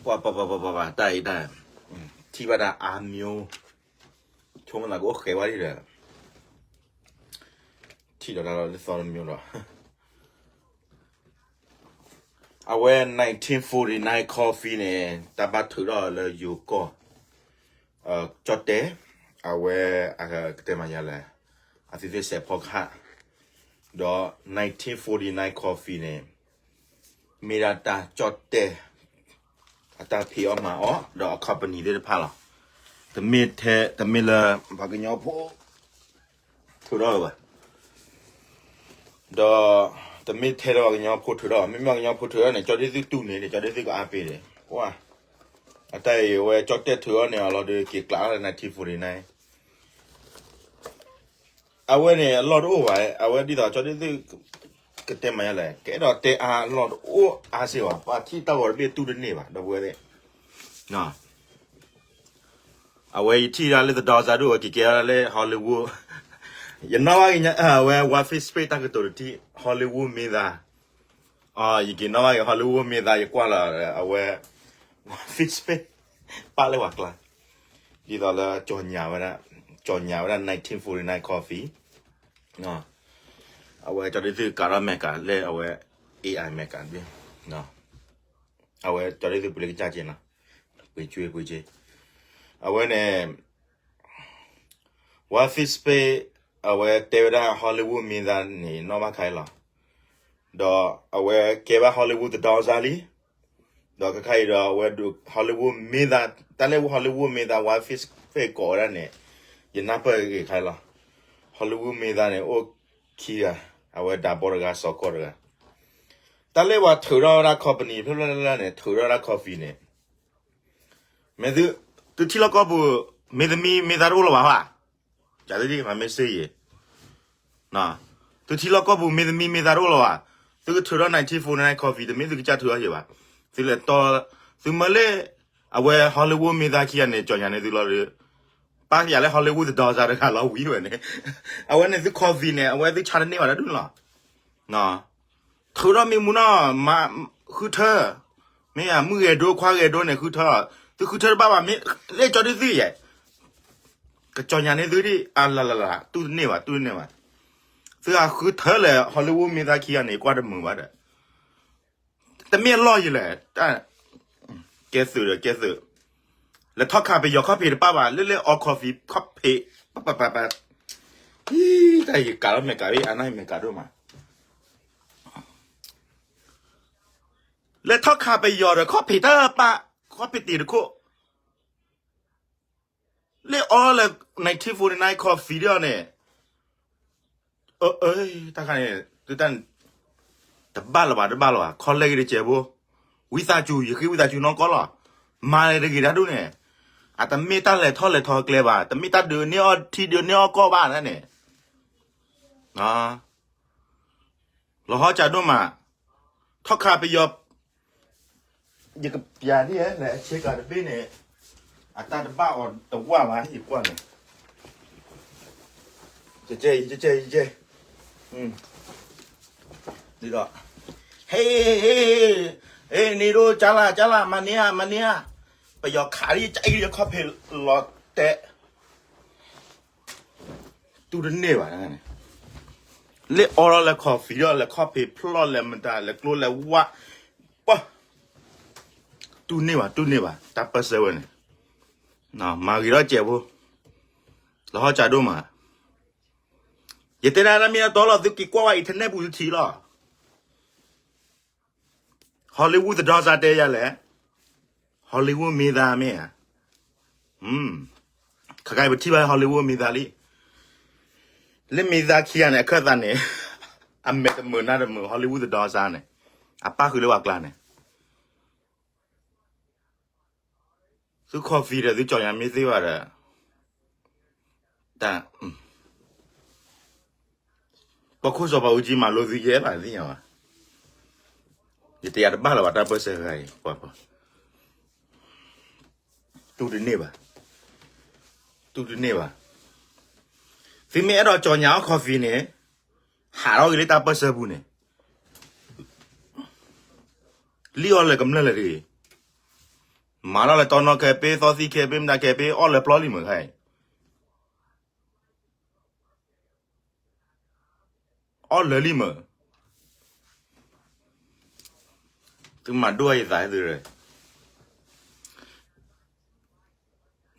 ပှၤပှၤပှၤပှၤပှၤ တၢ်အံၤတၢ် ထံၣ်ဘၣ်တၢ်အါမျိုး ဆိကမိၣ်သးကအိၣ်ဃဲးဝဲဒၣ်ဒီး ထံၣ်ဒီးတၢ်လီၤလၢသီတမျိုးဒီး အဝဲ nineteen forty-nine coffee န့ၣ် တၢ်ဘၣ်ထုးထီၣ်လၢယိၤကီၢ် ကၠီၣ်တဲၣ် အဝဲ ကတဲမၤယၤလဲၣ် အသုသ့ၣ်စဲးဖီကဟၣ် ဒီး nineteen forty-nine coffee န့ၣ် မ့ၢ်ဒၣ်တၢ်ကၠီၣ်တဲၣ် အတၢ်ဖံးအီၣ်မၤအီၣ် ဒီးအ company သ့ၣ်တဖၣ်လီၤ. တမ့ၢ်ထဲ တမ့ၢ်လၢ ပှၤကညီဖိ ထုးထီၣ်ဘၣ် ဒီး တမ့ၢ်ထဲလၢပှၤကညီဖိထုးထီၣ်ဘၣ်, မ့မ့ၢ်ပှၤကညီဖိထုးထီၣ်န့ၣ် ကၠီဒ့သုတူၢ်န့ၣ် ကၠီဒ့သုကအါပ့ၤန့ၣ် ပှၤ အတၢ်အံၤဝဲကၠီၣ်တဲၣ်ထုးအီၣ်န့ၣ်အလီၤဒီးက့ၤကျးအီၤလၢ nineteen forty-nine အဝဲန့ၣ် အလီၢ်တအိၣ်ဘၣ်, အဝဲဒ်သိးကၠီဒ့သု ကတဲမၤယါလဲၣ်, ကအဲၣ်ဒိးတဲအါအလီၢ်တအိၣ်အါစ့ၢ်ဘၣ်, ပှၤထံၣ်တၢ်ဂီၤတဘ့ၣ်တူၢ်တန့ၢ်ဘၣ်, ဒီပုၢ်ဝဲၢ်သ့ၣ်, အဝဲယထံၣ်ဒၣ်လၢသဒီစါဒိၣ်ဝဲက့ၤကဲဒၣ်လၢ Hollywood, ယနီၣ်ဘၣ်က့ၤညါ အဝဲ One Fish Space တၢ်ကတိၤတထံၣ် Hollywood မင်းသား, ယက့ၤနီၣ်ဘၣ်က့ၤ Hollywood မင်းသား ယကွၢ်လီၤ အဝဲ One Fish Space ပာ်လၢပှၤကျါ, ဒ်သိးလၢ ကၠီၤညါဝဲဒၣ်, ကၠီၤညါဝဲဒၣ် nineteen forty-nine coffee, အဝဲကၠီဒ့သုကးထီၣ်မဲာ်ကးလၢအဝဲ AI မဲာ်ကးတဘ့ၣ်, အဝဲကၠီဒ့သုပှ့ၤလၢကစၢ်က့ၤနီၤ, ပှ့ၤကွ့ပှ့ၤကွ့, အဝဲန့ၣ် One Fish Space အဝဲတဲဝဲဒၣ် Hollywood မင်းသား န့ၣ် နီၣ်ဘၣ်ခါအံၤလီၤ, ဒီးအဝဲကဲဘၣ် Hollywood သဒီစါလံ, ဒီးခဲခါအံၤဒီးအဝဲဒုး Hollywood မင်းသား, တၢ်လၢ Hollywood မင်းသား One Fish Space ကိးဝဲဒၣ်န့ၣ်, ယနၢ်ပၢၢ်ဂ့ၤခါအံၤလီၤ, Hollywood မင်းသား န့ၣ် အိၣ်ခံဂၤ, အဝဲဒၣ်ဘီတဂၤ စီၤကီၢ်တဂၤ, တၢ်လၢပှၤထုးထီၣ်ဝဲဒၣ် company ဖျၢၣ်ဖျၢၣ်လၢ်လၢ်န့ၣ် ထုးထီၣ်ဝဲဒၣ် coffee န့ၣ်, မ့ၢ်သု, သုထံၣ်လီၢ်ကီၢ်ပူၤ မင်းသမီးမင်းသားတအိၣ်လၢၤဘၣ်ဘၣ်, ကသုဒ်မၤမ့ၢ်စ့ယံၤ, သုထံၣ်လီၢ်ကီၢ်ပူၤ မင်းသမီးမင်းသားတအိၣ်လၢၤဘၣ်, သုကထုးထီၣ် nineteen forty-nine coffee တမ့ၢ်သုကစၢ်ထုးထီၣ်ယံၤဘၣ်, သုလဲၤတီ, သုမၢလၢ, အဝဲ Hollywood မင်းသားခံဂၤန့ၣ် ကၠီၤညါန့ၣ်သုလီၤဒီး, ပၢ်ယၤလၢ Hollywood သဒီစါတဂၤလီၤဝံၤဝဲန့ၣ်, အဝဲန့ၣ်သု coffee န့ၣ် အဝဲသုဆါတန့ၢ်ဘၣ်တဒူၣ်လီၤ ထုးထီၣ်မ့ၢ်မူနီၢ်, မၤ, ဃုထၢ, မ့ၢ်မုၢ်ဂဲၤဒိခွါဂဲၤဒိန့ၣ် ဃုထၢ, သုဃုထၢတဘၣ်ဘၣ် မ့ၢ်လၢကၠီဒ့သုယဲၢ်, ကကၠီၤညါန့ၣ်သုဒ်အလလလ, တူၢ်တန့ၢ်ဘၣ် တူၢ်တန့ၢ်ဘၣ်, သုဃုထၢလဲၣ် Hollywood မ့ၢ်သးခံဂၤန့ၣ် ကွၢ်တမုာ်ဘၣ်ဒီး, တမ့ၢ်အလီၢ်ယံၤလဲၣ်, ကဲသုးဒီးကဲသုး, လဲၤထီၣ်ခးပယီၤခီၣ်ဖံးတပၣ်ဘၣ် လၢလၢအီ coffee ခီၣ်ဖံး, ပပပပ, တၢ်ယကးလီၤမဲာ်ကးဘၣ် အနၢ်ယမဲာ်ကးဒိၣ်မး, လဲၤထီၣ်ခးပယီၤဒီး ခီၣ်ဖံးတပၣ်, ခီၣ်ဖံးတ့ၢ်တခိၣ်, လၢအီလၢ nineteen forty-nine coffee ဒ်အီၤန့ၣ်, တၢ်ခါန့ၣ်, တဘၣ်လၢၤဘၣ် တဘၣ်လၢၤဘၣ် ခီလဲက့ၤတစဲးဖိ, ဝံသးစူၤ ယဃ့ဝံသးစူၤနီၢ်ကီၢ်လီၤ, မၤလဲၤတဂ့ၤတၢ်ဒိၣ်န့ၣ်, အတမ့ၢ်တၢ်လဲၤထီၣ်လဲၤထီကျဲဘၣ် တမ့ၢ်တၢ်ဒုးန့ၢ်အီၣ်ထံဒုးန့ၢ်အီၣ်ကီၢ်ဘၣ်န့ၣ်, လီၤဟီၣ်ကးဒိၣ်မး, ထီၣ်ခးပယီၤ, ယကပျးဒ်လဲၣ် အဆ့ကၤတဘ့ၣ်န့ၣ်, အတၢ်တဘၣ်အီၤတဝၢ်ဘၣ် ယကွၢ်န့ၣ်, ကကဲ, ကကဲ, ကကဲ, ဒီး, ဟ့, ဟ့, န့ၣ်ဒိကၢ်လၢ် ကၢ်လၢ် မၤန့ၢ်ဧါ မၤန့ၢ်ဧါ, ပယီၤခးဒ်ကၢ်အံၤ ယခီၣ်ဖံးလီၤတဲာ် တူၢ်တန့ၢ်ဘၣ်န့ၣ်, လၢအီလီၤလဲၤ coffee ဒီးလဲၤခီၣ်ဖံးဖျီၣ်လဲၤမတၤလဲၤကျိလဲၤဝါ, ပှၤ, တူၢ်န့ၢ်ဘၣ် တူၢ်န့ၢ်ဘၣ် တၢ်ပၢၢ်ဆၢဝဲန့ၣ်, မၤဂ့ၤထီၣ်စဲးဖိ, လီၤဟီၣ်ကးဒိၣ်မး, ယတဲဒၣ်တၢ်မ့ၢ်တၢ်တီလီၤ သုက့ၤကွၢ်ဝဲ internet ပူၤသုထံၣ်လီၤ Hollywood သဒီစါတဲယၤလဲၣ်, Hollywood မင်းသားမ့ၢ်ဧါ, ခါခါအံၤပထံၣ်ဘၣ် Hollywood မင်းသားလံ, လၢမင်းသားခံဂၤန့ၣ် အခၢၣ်သးန့ၣ်, အမဲာ်တမုာ်နါတမုာ် Hollywood သဒီစါန့ၣ်, အပၣ်ဃုာ်လၢပှၤကျါန့ၣ် သု coffee ဒီးသုကၠီၤညါမ့ၢ်သ့ဘၣ်ဒီး, တၢ်, ပှၤခိၣ်စီၤပၤအူကၠံမၤလိသုယဲၢ်ဘၣ်သ့ၣ်ညါဘၣ်, ယတယၤတဘၣ်လၢၤဘၣ်တၢ်ပၢၢ်ဆၢဂၤအံၤ, တူၢ်တန့ၢ်ဘၣ်, တူၢ်တန့ၢ်ဘၣ်, သုမ့ၢ်အဲၣ်ဒိးကၠီၤညါအီၣ် coffee န့ၣ်, ဟးထီၣ်က့ၤလၢတၢ်ပၢၢ်ဆၢပူၤန့ၣ် လံၣ်အီၣ်လၢကမျၢၢ်လၢတဂ့ၤ, မၤလီၤလၢတီနီၣ်ခဲပ့ သီသံခဲပ့ မတၤခဲပ့ အီၣ်လၢပျီလံမ့ၢ်ခါအံၤ, အီၣ်လၢလံမ့ၢ်, သုမၤဒိၣ်အယသးသု,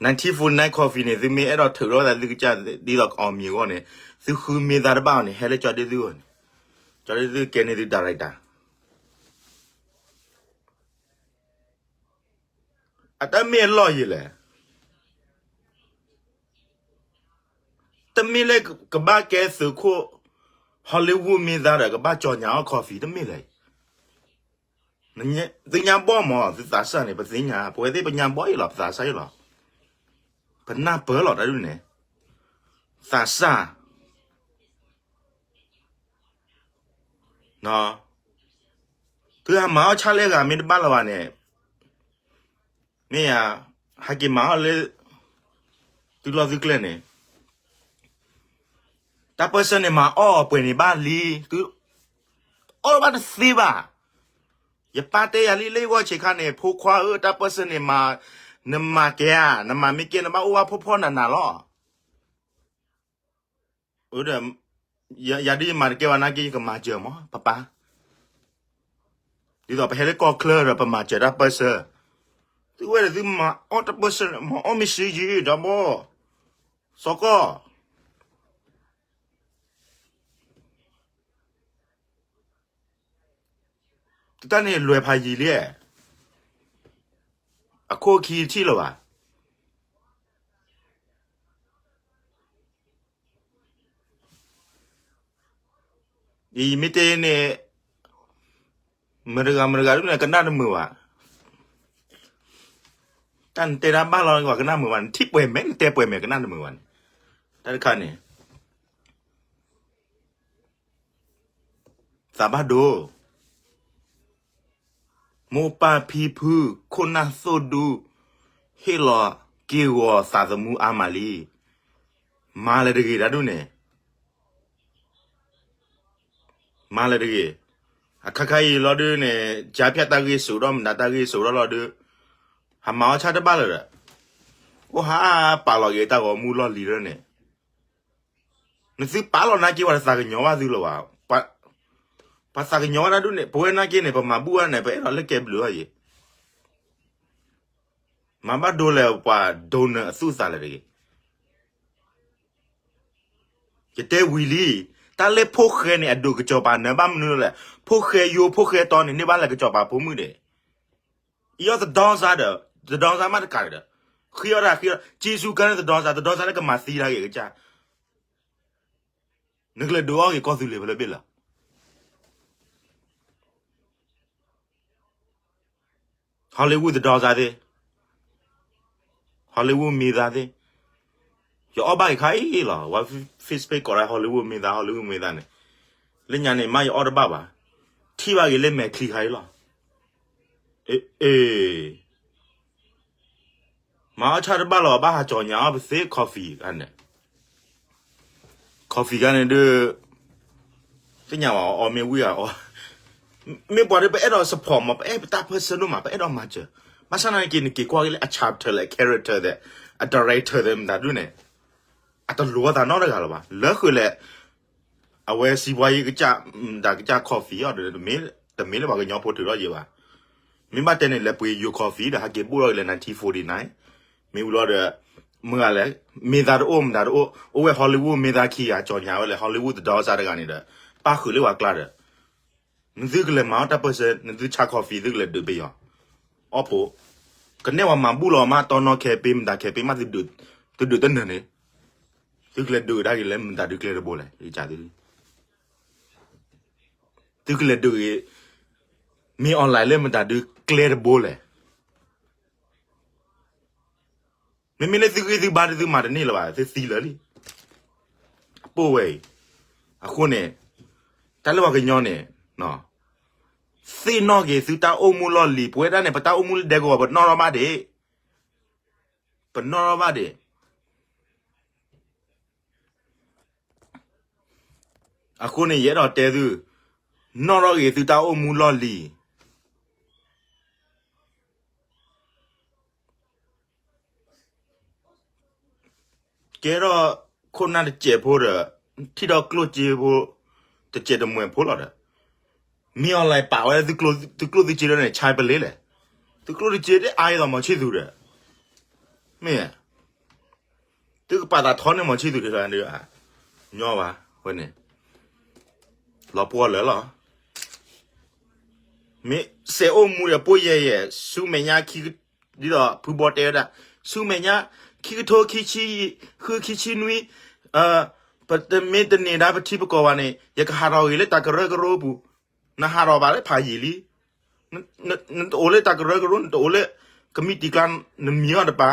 ninety-four nine coffee န့ၣ် သုမ့ၢ်အဲၣ်ဒိးထုးထီၣ်သး သုကစၢ်ဒ်သိးကအီၣ်မံၤအဂီၢ်န့ၣ်, သုဃုမ့ၢ်သးတဘၣ်အီၤန့ၣ် ဟဲလၢကၠီဒ့သုအီၤန့ၣ်, ကၠီဒ့သုကဲန့ၢ်သု director အတမ့ၢ်အလီၢ်ယံၤလဲၣ်. တမ့ၢ်လၢကဘၣ်ကဲသုးခိၣ် Hollywood မ့ၢ်သးဒီး ကဘၣ်ကၠီညါအီၣ် coffee တမ့ၢ်လဲၣ်. သုညါဘီၣ်မး သုသးစၢ်န့ၣ် ပသ့ၣ်ညါ ပဝဲသ့ၣ်ပညါဘီၣ်အံၤလီၤ ပသးစၢ်အံၤလီၤ. ပနၢ်ပၢၢ်လီၤတၢ်ဒ်န့ၣ်, သးစၢ် သုဟးမၤအီၣ်ဆၣ်လၢအဂၤမ့ၢ်တဘၣ်လၢၤဘၣ်န့ၣ်, မ့ၢ်ဧါ, ဟဲက့ၤမၤအီၣ်လၢ သုလီၢ်သုကျဲန့ၣ်, တၢ်ပၢၢ်ဆၢန့ၣ် မၤအီၣ်အပှဲၤန့ၣ်ဘၣ်လံ, သုအီၣ်ဘၣ်တသ့ဘၣ်. ယပၢ်တဲယၤလံ လၢယဂီၢ်ဆံးခါန့ၣ် ဖိခွါဧၢ တၢ်ပၢၢ်ဆၢန့ၣ်မၤ, နမၤကဲဧါ, နမၤမ့ၢ်ကဲ နဘၣ်အိၣ်ဘၣ်ဖှီၣ်ဖှီၣ်နးနးလီၤ. ဒီး ယၤဒ်ယမၤတကဲဘၣ်နာ်က့ ယကမၤစၢၤမး ပပၢ်, ဒ်သိးပဟဲလၢကီၢ်ချၢဒီး ပမၤစၢၤတၢ်ပၢၢ်ဆၢ, သုဝဲဒီးသုမၤအီၣ်တၢ်ပၢၢ်ဆၢ မၤအီၣ်မ့ၢ်စ့ယံၤဒီးဘီၣ်, စီၤကီၢ် တၢ်န့ၣ်လွဲၤဖးယံာ်လံ, အခိၣ်အခံထံၣ်လၢၤဘၣ်. ယမ့ၢ်တဲန့ၣ်, မတၤဂၤမတၤဂၤဒ်န့ၣ် ကနၣ်တမုာ်ဘၣ်. တၢ်နတဲတၢ်ဘၣ်လီၤ ကနၣ်တမုာ်ဘၣ်, နထံၣ်ပှဲၤမဲာ် နတဲပှဲၤမဲာ် ကနၣ်တမုာ်ဘၣ်န့ၣ်, တၢ်တခါန့ၣ် သးဘၣ်ဒိ, မိၢ်ပၢ်ဖံဖု ခိၣ်နၢ်သိၣ်ဒူ, ဟ့ၣ်လီၤက့ၢ်ဂီၤသးသမူအါမးလံ. မၤလၢတဂ့ၤတၢ်ဒ်န့ၣ်, မၤလၢတဂ့ၤ. အခါခါအံၤလီၤဒုးန့ၣ် ကၠါဖၠၣ်တၢ်ဂ့ၢ်စိာ်ဒီး မတၤတၢ်ဂ့ၢ်စိာ်ဒီးလီၤဒုး, ဟးမၤအီၣ်ဆၣ်တဘၣ်လၢၤဒီး, အိၣ်ဟးပာ်လီၤက့ၤတၢ်ဂီၤမူလီၢ်လံၤလၢန့ၣ် နသုပာ်လီၤနာ်က့ ပှၤတသးကညီၤဘၣ်သုလၢၤဘၣ်. ပှၤသးကညီၤဘၣ်တၢ်ဒ်န့ၣ် ပဝဲနာ်က့န့ၣ် ပမၤဘူၣ်ဘၣ်န့ၣ် ပအဲၣ်ဒိးလၢကဲဘျုးဘၣ်ယံၤ, မၤဘၣ်ဒိလၢပှၤဒိနၢအသူၣ်အသးလၢၤတဂ့ၤ. ယတဲဝံၤလံ, တၢ်လၢဖိၣ်ဃဲန့ၣ် အဒိးကစီၤပၤနၢဘၣ်မနုၤလဲၣ်. ဖိၣ်ဃဲယိ ဖိၣ်ဃဲတီန့ၣ် န့ၢ်ဘၣ်လၢကစီၤပၤဖိမုၣ်န့ၣ်, ယီၢ်သဒီစါဒီး, သဒီစါမးတကးဒီး, ဃ့အီၣ်တၢ်ဃ့အီၣ်, က့စူကၢန့ၣ်သဒီစါ, သဒီစါလၢကမၤသံတၢ်ဂ့ၤကစၢ်, နကလဲၤဒုးအီၣ်က့ၤကီၢ်သူလ့ၤဖဲလၢဘ့ၣ်လၢ Hollywood သဒီစါသ့ၣ်, Hollywood မ့ၢ်သးသ့ၣ်, ယအီၣ်ဘၣ်က့ၤခါအံၤလီၤ. ဝဲ Facebook ကိးဒၣ် Hollywood မ့ၢ်သး, Hollywood မ့ၢ်သးန့ၣ်, လၢညါန့ၣ် မ့ၢ်ယအီၣ်တဘၣ်ဘၣ်, ထံၣ်ဘၣ်က့ၤလၢမဲာ်ချံခါအံၤလီၤ. အ့ မၤအီၣ်ဆၣ်တဘၣ်လီၤ ဘၣ်ဟးကၠီညါအီၣ်ပသ့ coffee န့ၣ်, coffee ခါန့ၣ်ဒုး, သ့ၣ်ညါဘၣ်အီၤ မ့ၢ်ဝံၤဧါအီၤ, မ့ၢ်ပှၤဒုး ပအဲၣ်ဒိး support မး ပအဲၣ်ပတၢ်ပၢၢ်ဆၢဒိၣ်မး ပအဲၣ်ဒိးမၤစၢၤ, ဘၣ်ဆၣ်နာ်က့ နက့ၤကွၢ်က့ၤလၢအ chapter လၢအ character ဒီး အ director ဒီးမတၤဒုးန့ၣ်, အတလိၤအသးနီတဂၤလၢၤဘၣ် လၢဃုာ်လဲၣ် အဝဲစံးပှၤယံၤကစၢ်, မတၤကစၢ် coffee အီၤဒီး တမ့ၢ်လၢပှၤကညီဖိထုးထီၣ်ယံၤဘၣ်. မ့ၢ်ဘၣ်တဲန့ၣ် လဲၤပှ့ၤယိၤ coffee ဒီး ဟဲက့ၤဘိၣ်ထီၣ်က့ၤလၢ nineteen forty-nine, မ့ၢ်ဝံၤလီၤဒီး, မုၢ်ဂၤလဲၣ်, မ့ၢ်သးတအိၣ် မတၤတအိၣ်, အိၣ်ဝဲ Hollywood မ့ၢ်သးခံဂၤ ကၠီညါဝဲလဲၣ် Hollywood သဒီစါတဂၤန့ၣ်ဒီး, ပၣ်ဃုာ်လၢပှၤကျါဒီး, နသုကလဲၤမၤအီၣ်တၢ်ပၢၢ်ဆၢ နသုဆါ coffee သုကလဲၤဒုးပယီၤ, အီၣ်ဖိ, ကနဲၣ်ပှၤမၤဘူၣ်လီၤမး တီနီၣ်ခဲပ့ မတၤခဲပ့ မးသုဒုးတနၢၤန့ၣ်, သုကလဲၤဒုးဒၣ်က့ၤလၢမတၤဒုးကျဲတဘိလဲၣ်, သုကလဲၤဒုးက့ၤ, မ့ၢ် online လၢမတၤဒုးကျဲတဘိလဲၣ်. မ့မ့ၢ်လၢသုဂံၢ်သုဘါဒုးသုမၤတန့ၢ်လၢၤဘၣ် သုသံလၢာ်လံ, ပိၢ်ဝဲအံၤ, အဃိန့ၣ်, တၢ်လၢပှၤကညီန့ၣ်, သ့ၣ်နီၣ်က့ၤသုတၢ်အိၣ်မူလီၢ်လံၤ ပဝဲဒၣ်န့ၣ် ပတၢ်အိၣ်မူလၢဒဲကဝီၤ ပနီၣ်ထီၣ်ဘၣ်ဒံး, ပနီၣ်ထီၣ်ဘၣ်ဒံး အဃိန့ၣ် ယအဲၣ်ဒိးတဲသု, နီၣ်ထီၣ်က့ၤသုတၢ်အိၣ်မူလီၢ်လံၤ, ကဲထီၣ်ခိၣ်နၢ်တစဲးဖိဒီး ထံၣ်ထီၣ်ကျိၣ်စ့ဖိ တစဲးတမှဲၤဖိလီၤဒီး မ့ၢ်အီၤလဲၤပာ်ဝဲ သုကျိၣ်သုစ့ဒီးန့ၣ် ဆါပလ့လဲၣ်. သုကျိၣ်သုစ့တအါအသိးမီၤဆံၣ်သူဒီး မ့ၢ် သုကပာ်သးထီန့ၢ်မီၤဆံၣ်သူဒီး ညီဘၣ်ဝဲန့ၣ် လီၤပှီၢ်လၢာ်လီၤ. မ့ၢ်စဲးအိၣ်မူဒီး ပိၢ်ယဲၢ်ယဲၢ် ဆူမဲာ်ညါခံ ဒ်သိးဖုဘီတဲဝဲဒၣ် ဆူမဲာ်ညါ ခံကထိခံဆံ ဃုခံဆံနွံ ပတမ့ၢ်တန့ၢ်ဒၣ်ပထံပကီၢ်ဘၣ်န့ၣ် ယကဟးထီၣ်ဂ့ၤလၢတၢ်ကရၢကရိပူၤ, နဟးထီၣ်ဘၣ်လၢဖးယံာ်လံ. နတအိၣ်လၢတၢ်ကရၢကရိ နတအိၣ်လၢ ကမံးတံာ်ကျါ နမံၤအီၤတပၤ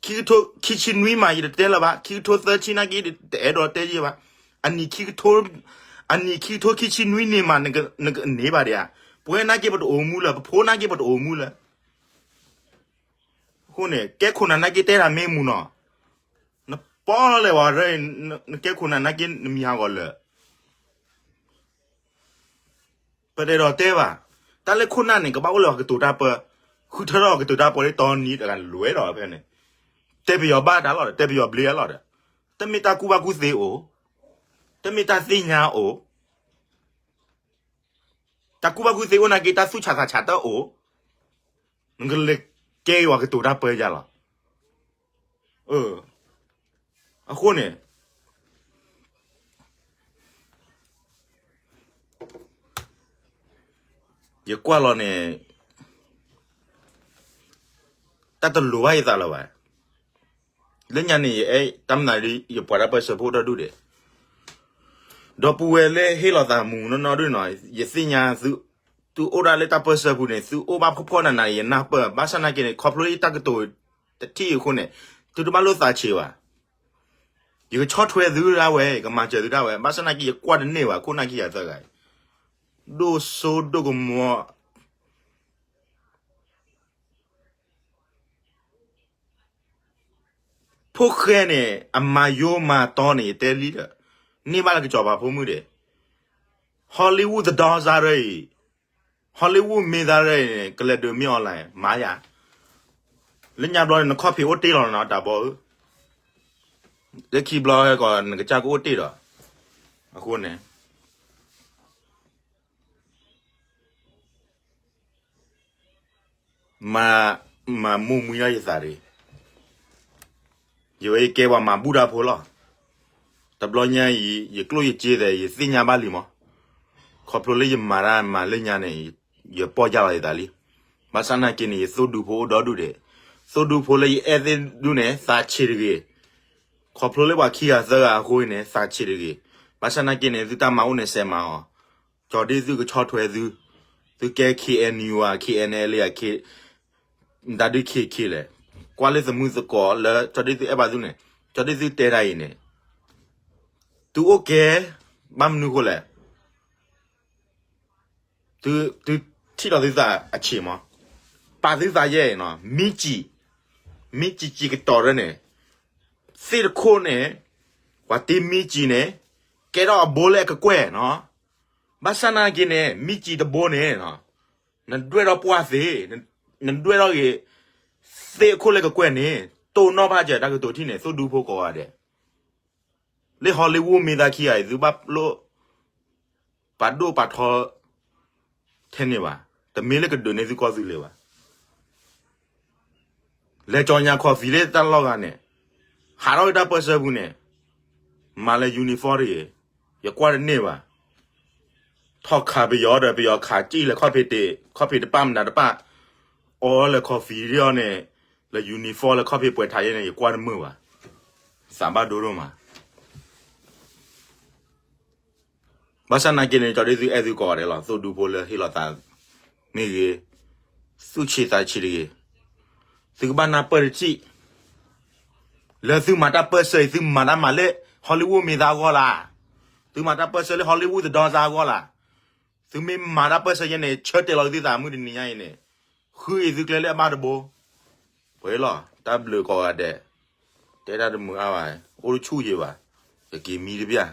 ခံကထိခံဆံနွံမး ယတတဲလၢၤဘၣ်, ခံကထိသၢဆံနာ်က့ တအဲၣ်ဒိးတဲယဲၢ်ဘၣ်, အနံၣ်ခံကထိ အနံၣ်ခံကထိခံဆံနွံန့ၣ်မး နကန့ၢ်ဘၣ်ဒံးဧါ. ပဝဲနာ်က့ပတအိၣ်မူလၢၤ, ပဖိနာ်က့ပတအိၣ်မူလၢၤ. အဃိန့ၣ် ကဲခိၣ်နၢ်နာ်က့တဲတၢ်မ့ၢ်မူနီၤ, နပီလဲၤဝဲရၢ နကဲခိၣ်နၢ်နာ်က့နမံၤဟးဂီၤလၢာ် ပတအဲၣ်ဒိးတဲဘၣ်. တၢ်လၢခိၣ်နၢ်န့ၣ် ကဘၣ်အိၣ်လၢအကတိၤတၢ်ပၢ, ဃုထၢထီၣ်အကတိၤတၢ်ပၢလၢတီနံၤတဂၤန့ၣ် လွဲၢ်ဒီးဖဲန့ၣ်, တဲပယီၤဘၣ်တၢ်လီၤဒီး တဲပယီၤဘျ့အလီၤဒီး, တမ့ၢ်တၢ်ကူၣ်ဘၣ်ကူၣ်သ့အိၣ်, တမ့ၢ်တၢ်သ့ၣ်ညါအိၣ်, တၢ်ကူၣ်ဘၣ်ကူၣ်သ့အိၣ်နာ်က့ တၢ်သူၣ်ဆးသးဆးတၢ်အိၣ်, နကလဲၤကဲအီၤကတိၤတၢ်ပၢယၤလီၤ. အဃိန့ၣ် ယကွၢ်လီၤန့ၣ် တၢ်တလိၤဘၣ်ယသးလၢၤဘၣ်. လၢညါန့ၣ် ယအဲၣ်တၢ်မနုၤဒ် ယပှၤတၢ်ပၢၢ်ဆၢဖိအိၣ်ဒီဒူၣ်ဒဲး, ဒီပုၢ်ဝဲၢ်လၢဟ့ၣ်လီၤသးမူနီၢ်နီၢ်ဒ်နီၤ, ယသ့ၣ်ညါ သုအိၣ်ဒၣ်လၢတၢ်ပၢၢ်ဆၢပူၤန့ၣ် သုအိၣ်ဘၣ်ဖှီၣ်ဖှီၣ်နးနး ယနၢ်ပၢၢ်, ဘၣ်ဆၣ်နာ်က့န့ၣ် ခီဖျိလၢယတၢ်ကတိၤတထံၣ်အဃိန့ၣ် သုတဘၣ်လိၣ်သးဆံးဘၣ်. ယကဆီၣ်ထွဲသုဒၣ်ဝဲ, ယကမၤစၢၤသုဒၣ်ဝဲ, ဘၣ်ဆၣ်နာ်က့ ယကွၢ်တန့ၢ်ဘၣ် ခိၣ်နၢ်ခံဂၤသၢဂၤအံၤ, ဒိၣ်စိဒိၣ်ကမီၤ ဖိၣ်ဃဲန့ၣ် အမၤယိမၤတီန့ၣ် ယတဲလံဒီး န့ၢ်ဘၣ်လၢကစီၤပၤဖိမုၣ်ဒဲး, Hollywood သဒီစါရၢအံၤ, Hollywood မ့ၢ်သါရၢအံၤန့ၣ် ကလဲၤဒုးမ့ၢ် online မၤယၤ, လၢညါဘျီန့ၣ် နခီၣ်ဖံးအိၣ်တ့ၢ်လီၤနီၤ တၢ်ဘီဧၢ, လၢခံဘျီကီး နကစၢ်ကအိၣ်တ့ၢ်ဒီး, အဃိန့ၣ် မၤ, မၤမိၢ်မှံဒၣ်ယသးတဂ့ၤ. ယဝဲယကဲပှၤမၤဘူၣ်တၢ်ဖိလီၤ. တဘျီညါအံၤ ယကျိၣ်ယစ့ဒီး ယသ့ၣ်ညါဘၣ်လံမး, ခီဖျိလၢယမၤတၢ်မၤလၢညါန့ၣ် ယပီၢ်ယၢ်လီၤယသးလံ. ဘၣ်ဆၣ်နာ်က့န့ၣ် ယသိၣ်ဒူဖိအိၣ်ဒီဒူၣ်ဒဲး, သိၣ်ဒူဖိလၢယအဲၣ်သ့ၣ်ဒူၣ်န့ၣ် သးဆံးတဂ့ၤ. ခီဖျိလၢပှၤခံဂၤသၢဂၤအဃိန့ၣ် သးဆံးတဂ့ၤ. ဘၣ်ဆၣ်နာ်က့န့ၣ် သုတၢ်မၤအိၣ်န့ၣ် စဲးမၤအီၤ, ကၠီၤဒ်သုကဆီၣ်ထွဲသု, သုကဲ KNU ဧါ KNLA ဧါ မတၤဒုး KK လဲၣ်, ကွၢ်လၢသမုၢ်သကိးလၢ ကၠီၤဒ်သုအဲၣ်ဘၣ်သုန့ၣ်, ကၠီၤဒ်သုတဲဒ်အံၤန့ၣ်, သုအိၣ်ကဲ, ဘၣ်မနုၤဃိလဲၣ် သုထံၣ်လီၤသုသးအဆံးမး, ပာ်သုသးယဲၢ်နီၤ, မံကံၣ်, မံကံၣ်စံးကတီၤရၢန့ၣ်, သ့ၣ်တခိၣ်န့ၣ်, ပှၤတ့မံကံၣ်န့ၣ်, ကဲထီၣ်အဘိလၢအကကွဲၢ်နီၤ, ဘၣ်ဆၣ်နာ်က့န့ၣ် မံကံၣ်တဘိန့ၣ်, နဒွဲၣ်ထီၣ်ပှၢ်သ့, နဒွဲၣ်ထီၣ်ဂ့ၤ, သ့ၣ်အခိၣ်လၢကကွဲၢ်န့ၣ်, တိၢ်နီၣ်ဘၣ်စၢၤတၢ်ကတိၤထံၣ်န့ၣ် သိၣ်ဒူဖိကိးဂၤဒဲး လၢ Hollywood မ့ၢ်သးခံဂၤအံၤ သုဘၣ်လိၣ် ပာ်ဒိၣ်ပာ်ထီ ထဲန့ၣ်ဘၣ်, တမ့ၢ်လၢကဒုးန့ၢ်သုကီၢ်သုလၢၤဘၣ်. လဲၤကၠီညါ coffee လၢတၢ်လီၢ်ဂၤန့ၣ်, ဟးထီၣ်က့ၤတၢ်ပၢၢ်ဆၢပူၤန့ၣ်, မၤလၢ uniform တဂ့ၤ, ယကွၢ်တန့ၢ်ဘၣ်. ထီၣ်ခးပယီၤဒီးပယီၤခးကံၣ်လဲၤခီၣ်ဖံးတ့ၢ်, ခီၣ်ဖံးတပၣ်မနုၤတပၣ်, အီလၢ coffee ဒ်အီၤန့ၣ်, လၢ uniform လၢခီၣ်ဖံးပှဲၤထးယဲန့ၣ် ယကွၢ်တမုာ်ဘၣ်. သးဘၣ်ဒိဒိၣ်မး ဘၣ်ဆၣ်နာ်က့န့ၣ် ကၠီဒ်သုအဲၣ်သုကိးဂၤဒဲးလီၤ. သိၣ်ဒူဖိလၢဟ့ၣ်လီၤသးမ့ၢ်ဂ့ၤ, သူၣ်ဆံးသးဆံးတဂ့ၤ, သုကဘၣ်နၢ်ပၢၢ်တထံၣ်, လၢသုမၤတၢ်ပၢၢ်ဆၢအံၤ သုမၤတၢ်မၤလၢ Hollywood မ့ၢ်သးအဂီၢ်လၢ်, သုမၤတၢ်ပၢၢ်ဆၢလၢ Hollywood သဒီစါအဂီၢ်လၢ်. သုမ့ၢ်မၤတၢ်ပၢၢ်ဆၢယဲန့ၣ် ဆၢတဲာ်လီၤသုသးမုၢ်တနံၤညါအံၤန့ၣ်, ဃုအံၤသုကျဲလၢအဘၣ်တဘိ, ပှဲၤလီၤ. တၢ်ဘျုးကိးဂၤဒဲး, တဲတၢ်တမုာ်အါဘၣ်, အိၣ်တဆူၣ်ယံၤဘၣ်, ယက့ၤမံတဘျၣ်.